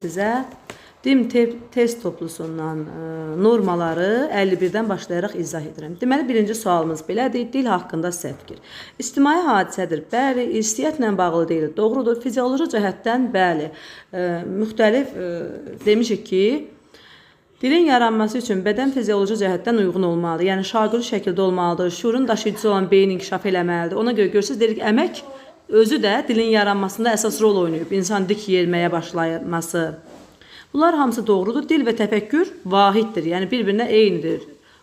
Sizə DİM test toplusundan normaları 51-dən başlayaraq izah edirəm. Deməli, birinci sualımız belədir. Dil haqqında sizə fikir. İctimai hadisədir. Bəli, irsiyyətlə bağlı deyil. Doğrudur. Fizioloji cəhətdən bəli. Müxtəlif demişik ki, dilin yaranması üçün bədən fizioloji cəhətdən uyğun olmalıdır. Yəni şaquli şəkildə olmalıdır. Şuurun daşıyıcısı olan beyin inkişaf eləməlidir. Ona görə görürsüz, deyirik əmək özü də dilin yaranmasında əsas rol oynayıb. İnsan dik yeriməyə başlaması. Bunlar hamısı doğrudur. Dil və təfəkkür vahiddir. Yəni bir-birinə eynidir,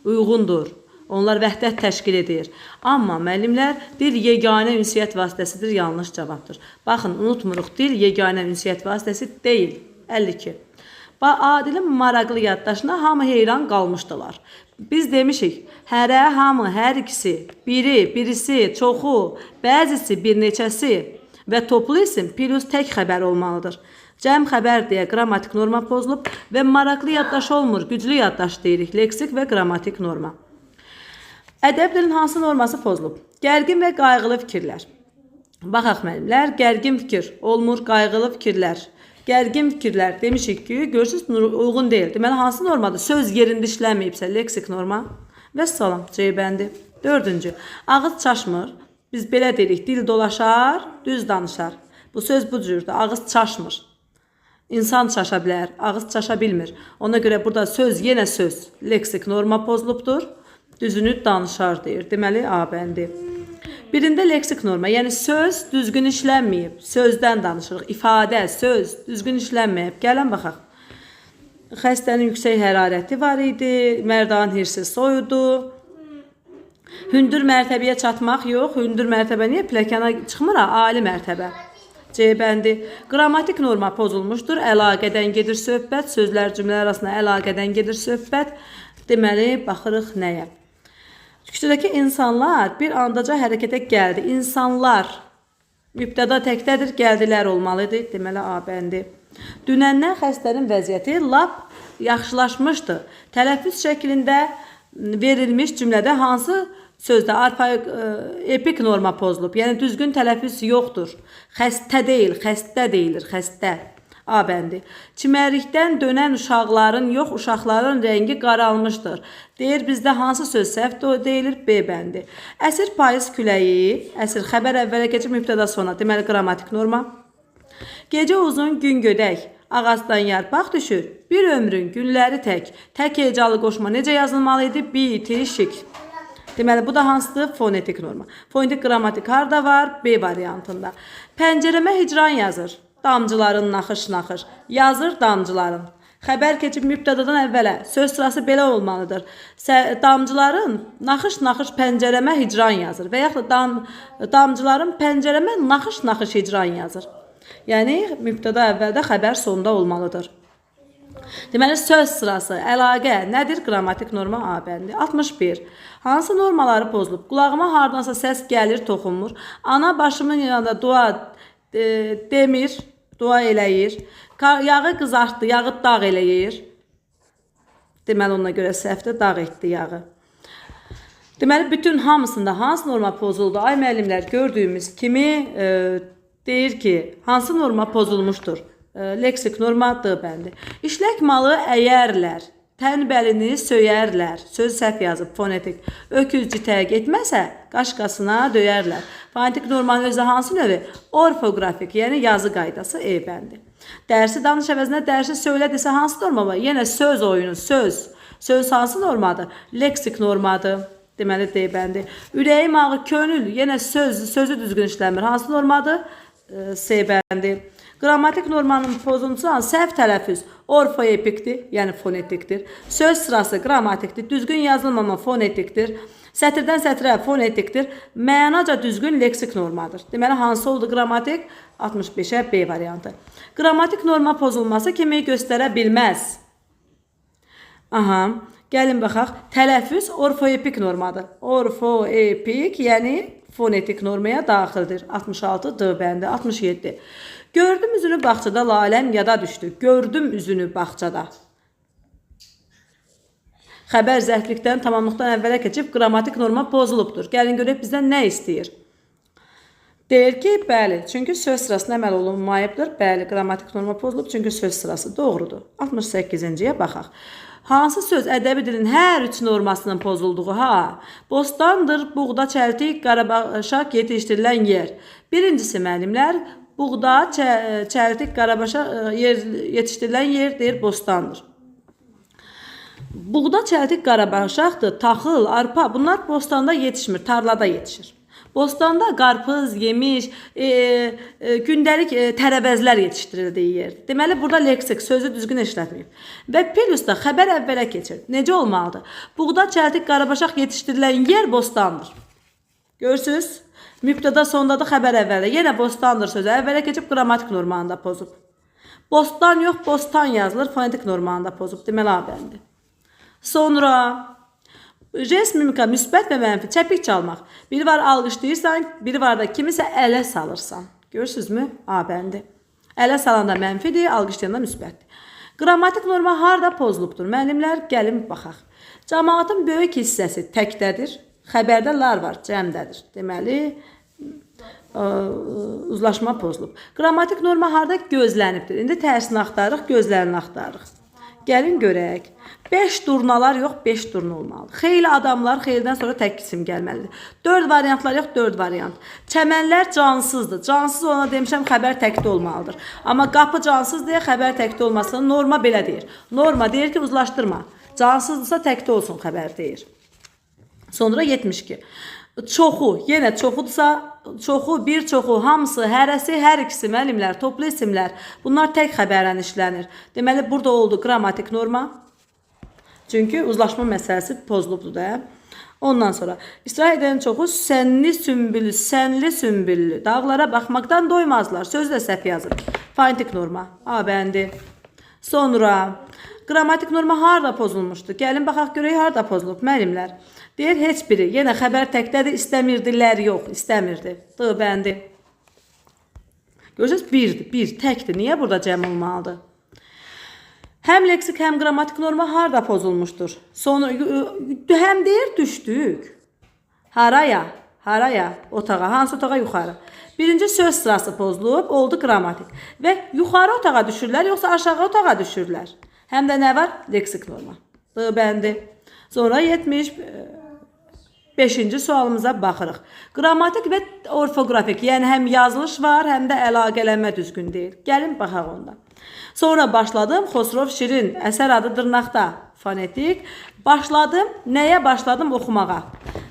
uyğundur. Onlar vəhdət təşkil edir. Amma müəllimlər, dil yeganə ünsiyyət vasitəsidir, yanlış cavabdır. Baxın, unutmuruq, dil yeganə ünsiyyət vasitəsi deyil. 52. Adilin maraqlı yaddaşına hamı heyran qalmışdılar. Biz demişik, hərə, hamı, hər ikisi, biri, birisi, çoxu, bəzisi, bir neçəsi və toplu isim plus tək xəbər olmalıdır. Cəm xəbər deyə qrammatik norma pozulub və maraqlı yaddaş olmur, güclü yaddaş deyirik, leksik və qrammatik norma. Ədəbi dilin hansı norması pozulub? Gərgin və qayğılı fikirlər. Baxaq müəllimlər, gərgin fikir olmur, qayğılı fikirlər. Gərgin fikirlər demişik ki, görürsünüz uyğun deyil. Deməli hansı normadır? Söz yerində işlənməyibsə leksik norma. Və salam, C bəndi. Dördüncü, ağız çaşmır. Biz belə deyirik, dil dolaşar, düz danışar. Bu söz bu cürdür, ağız çaşmır. İnsan çaşa bilər, ağız çaşa bilmir. Ona görə burada söz yenə söz, leksik norma pozulubdur. Düzünü danışar deyir. Deməli A bəndi. Birində leksik norma, yəni söz düzgün işlənməyib. Sözdən danışırıq. İfadə, söz düzgün işlənməyib. Gəlin baxaq. Xəstənin yüksək hərarəti var idi, Mərdanın hirsi soyudu. Hündür mərtəbəyə çatmaq yox, hündür mərtəbə niyə pilləkana çıxmır ha? Ali mərtəbə. C bəndi. Qrammatik norma pozulmuşdur. Əlaqədən gedir söhbət, sözlər cümlələr arasında əlaqədən gedir söhbət. Deməli, baxırıq nəyə? Küçədəki insanlar bir andaca hərəkətə gəldi. İnsanlar mübtəda təkdədir, gəldilər olmalıdır. Deməli, A bəndi. Dünəndən xəstənin vəziyyəti lap yaxşılaşmışdı. Tələffüz şəklində verilmiş cümlədə hansı sözdə epik norma pozulub? Yəni düzgün tələffüz yoxdur. Xəstə deyil, xəstə deyilir, xəstə. A bəndi. Çimərlikdən dönən uşaqların yox, uşaqların rəngi qaralmışdır. Deyir bizdə hansı söz səhv deyilir? B bəndi. Əsir payız küləyi, əsir xəbər əvvələ keçib mübtəda sona. Deməli qrammatik norma. Gecə uzun, gün gödək. Ağacdan yarpaq düşür. Bir ömrün günləri tək. Tək hecalı qoşma necə yazılmalı idi? Bitişik. Deməli bu da hansıdır? Fonetik norma. Fonetik qrammatik harda var? B variantında. Pəncərəmə hicran yazır. Damcıların naxış-naxış. Yazır damcıların. Xəbər keçib mübtədadan əvvələ. Söz sırası belə olmalıdır. Damcıların naxış-naxış pəncərəmə hicran yazır. Və yaxud da damcıların pəncərəmə naxış-naxış hicran yazır. Yəni mübtəda əvvəldə, xəbər sonda olmalıdır. Deməli söz sırası, əlaqə nədir? Qrammatik norma A bəndi. 61. Hansı normaları pozulub? Qulağıma hardansa səs gəlir, toxunmur. Ana başımın yanında dua demir, dua eləyir. Yağı qızartdı, yağı dağ eləyir. Deməli ona görə səhvdir, dağ etdi yağı. Deməli bütün hamısında hansı norma pozuldu? Ay müəllimlər, gördüyümüz kimi deyir ki, hansı norma pozulmuşdur? Leksik norma D bəndi. İşlək malı əyərlər, tənbəlini söyərlər. Söz səhv yazıb fonetik. Öküz citəyə getməsə, qaşqasına döyərlər. Fonetik normanın özü hansı növü? Orfoqrafik, yəni yazı qaydası E bəndi. Dərsi danış əvəzinə dərsi söylə desə hansı norma var? Yenə söz oyunu, söz. Söz hansı normadır? Leksik normadır. Deməli D bəndi. Ürəyim ağı, könül, yenə söz, sözü düzgün işlənmir. Hansı normadır? S bəndi. Qrammatik normanın pozuntusu hansı? Səhv tələffüz orfoepikdir, yəni fonetikdir. Söz sırası qrammatikdir. Düzgün yazılmama fonetikdir. Sətirdən sətrə fonetikdir. Mənaca düzgün leksik normadır. Deməli hansı oldu qrammatik? 65-ə B variantı. Qrammatik norma pozulması kimi göstərə bilməz. Aha, gəlin baxaq. Tələffüz orfoepik normadır. Orfoepik, yəni fonetik normaya daxildir. 66 D bəndi, 67. Gördüm üzünü bağçada, laləm yada düşdü. Gördüm üzünü bağçada. Xəbər zərflikdən, tamamlıqdan əvvələ keçib qrammatik norma pozulubdur. Gəlin görək bizdən nə istəyir. Deyir ki, bəli, çünki söz sırasına əməl olunmayıbdır. Bəli, qrammatik norma pozulub, çünki söz sırası doğrudur. 68-ciyə baxaq. Hansı söz ədəbi dilin hər üç normasının pozulduğu? Ha, bostandır, buğda, çəltik, qarabaşaq yetişdirilən yer. Birincisi müəllimlər, buğda, çəltik, qarabaşaq yer, yetişdirilən yer deyir, bostandır. Buğda, çəltik, qarabaşaqdır, taxıl, arpa bunlar bostanda yetişmir, tarlada yetişir. Bostanda qarpız, yemiş, gündəlik tərəvəzlər yetişdirildiyi yer. Deməli burada leksik sözü düzgün işlətməyib. Və plus da xəbər əvvələ keçir. Necə olmalıdır? Buğda, çəltik, qarabaşaq yetişdirilən yer bostandır. Görürsüz? Mübtəda sondadır, xəbər əvvəldə. Yenə bostandır sözü əvvələ keçib qrammatik normanı da pozub. Bostan yox, bostan yazılır, fonetik normanı da pozub. Deməli A bəndi. Sonra jest, mimika, müsbət və mənfi, çəpik çalmaq. Biri var alqışlayırsan, biri var da kimisə ələ salırsan. Görürsünüzmü? A bəndi. Ələ salanda mənfidir, alqışlayanda müsbətdir. Qrammatik norma harda pozulubdur? Müəllimlər, gəlin baxaq. Cəmaatın böyük hissəsi təkdədir. Xəbərdə lar var, cəmdədir. Deməli, uzlaşma pozulub. Qrammatik norma harda gözlənibdir? İndi tərsini axtarırıq, gözlərini axtarırıq. Gəlin görək. 5 durnalar yox, 5 durna olmalıdır. Xeyli adamlar, xeylidən sonra tək isim gəlməlidir. 4 variantlar yox, 4 variant. Çəmənlər cansızdır. Cansız olana demişəm, xəbər təkdə olmalıdır. Amma qapı cansız deyə xəbər təkdə olmasını norma belə deyir. Norma deyir ki, uzlaşdırma. Cansızdırsa təkdə olsun xəbər deyir. Sonra 72. Çoxu, yenə çoxudursa, çoxu, bir çoxu, hamısı, hərəsi, hər ikisi müəllimlər, toplu isimlər. Bunlar tək xəbərlə işlənir. Deməli, burada oldu qrammatik norma. Çünki uzlaşma məsələsi pozulubdur da. Ondan sonra istirahət edən çoxu sənli sümbüllü, sənli sümbüllü dağlara baxmaqdan doymazlar. Sözü də səhv yazıb. Fonetik norma. A bəndi. Sonra qrammatik norma harda pozulmuşdu? Gəlin baxaq görək harda pozulub müəllimlər. Deyir heç biri. Yenə xəbər təkdədir, istəmirdilər, yox, istəmirdi. D bəndi. Görürsünüz, birdir, bir, təkdir. Niyə burada cəm olmalıdır? Həm leksik, həm qrammatik norma harda pozulmuşdur? Sonra həm deyir düşdük. Haraya? Haraya? Otağa. Hansı otağa? Yuxarı. Birinci söz sırası pozulub, oldu qrammatik. Və yuxarı otağa düşürlər, yoxsa aşağı otağa düşürlər? Həm də nə var? Leksik norma. D bəndi. Sonra 75-ci sualımıza baxırıq. Qrammatik və orfoqrafik, yəni həm yazılış var, həm də əlaqələnmə düzgün deyil. Gəlin baxaq onda. Sonra başladım Xosrov Şirin, əsər adı dırnaqda, fonetik. Başladım, nəyə başladım? Oxumağa.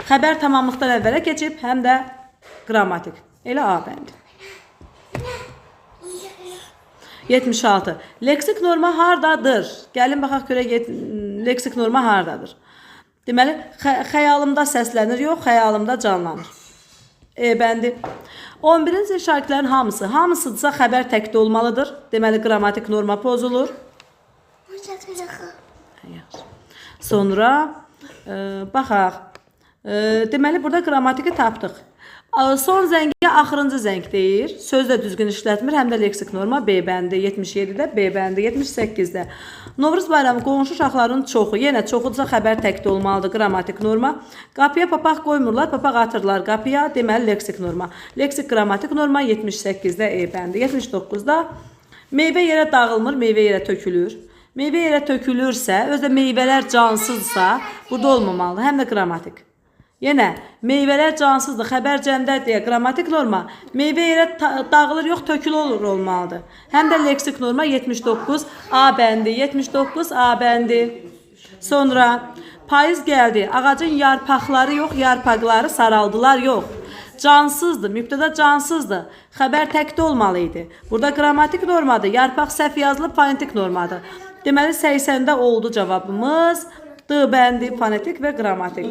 Xəbər tamamlıqdan əvvələ keçib, həm də qrammatik. Elə A bəndi. 76. Leksik norma hardadır? Gəlin baxaq görək leksik norma hardadır? Deməli, xəyalımda səslənir, yox, xəyalımda canlanır. E bəndi. 11-ci şagirdlərin hamısı, hamısıdırsa xəbər təkdə olmalıdır. Deməli, qrammatik norma pozulur. Yaxşı. Sonra baxaq. Deməli, burada qrammatiki tapdıq. Son zəngə axırıncı zəng deyir. Söz də düzgün işlətmir, həm də leksik norma B bəndi 77-də, B bəndi 78-də. Novruz bayramı qonşu uşaqların çoxu, yenə çoxudursa xəbər təkdə olmalıdır, qrammatik norma. Qapıya papaq qoymurlar, papaq atırlar qapıya, deməli leksik norma. Leksik qrammatik norma 78-də E bəndi, 79-da meyvə yerə dağılmır, meyvə yerə tökülür. Meyvə yerə tökülürsə, özü də meyvələr cansızdırsa, burada olmamalıdır, həm də qrammatik. Yenə meyvələr cansızdır, xəbər cəmdə deyə qrammatik norma. Meyvə yerə dağılır, yox, tökülür olmalıdır. Həm də leksik norma 79 A bəndi, 79 A bəndi. Sonra payız gəldi, ağacın yarpaqları yox, yarpaqları saraldılar, yox. Cansızdır, mübtəda cansızdır. Xəbər təkdə olmalı idi. Burada qrammatik normadır, yarpaq səhv yazılıb, fonetik normadır. Deməli 80-də oldu cavabımız. D bəndi, fonetik və qrammatik.